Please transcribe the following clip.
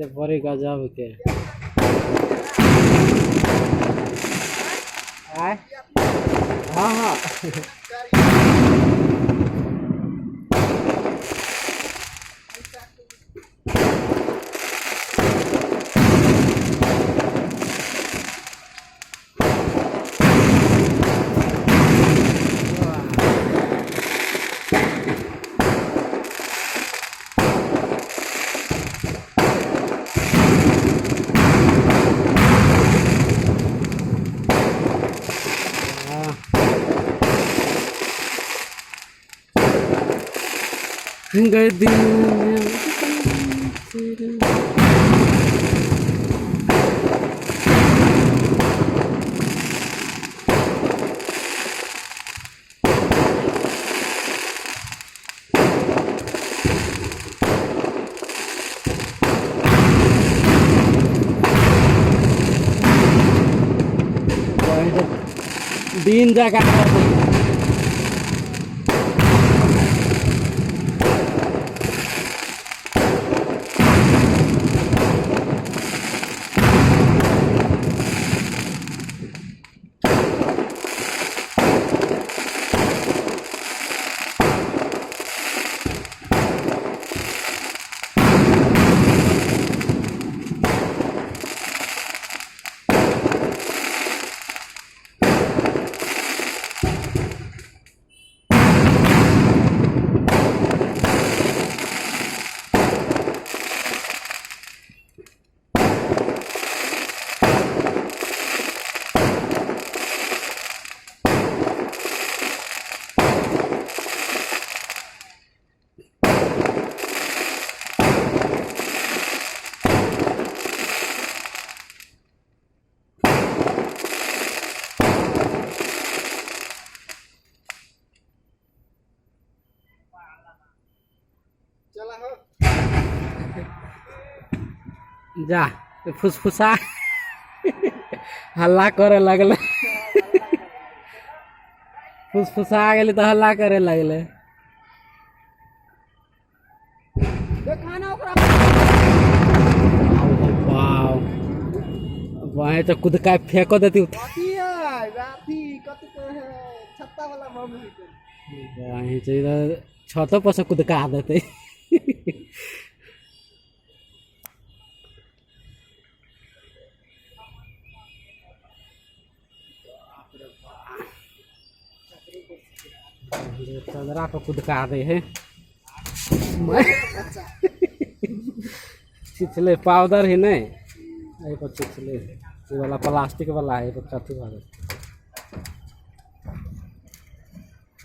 तऽ बड़ी गजब के आय। हाँ हाँ। दिन जगह जा फुसफुसा हल्ला करे लगले, फुसफुसा गेली तऽ हल्ला करे लगले। वहीं तो कुदका फेंको देती। वहीं छतो पर से कुदका देते। चदरा पर कुदका दे है। छिछले पाउडर ही नहीं, एहि पर छिछले, ई वाला प्लास्टिक वाला है, एहि पर कथी भऽ गेल।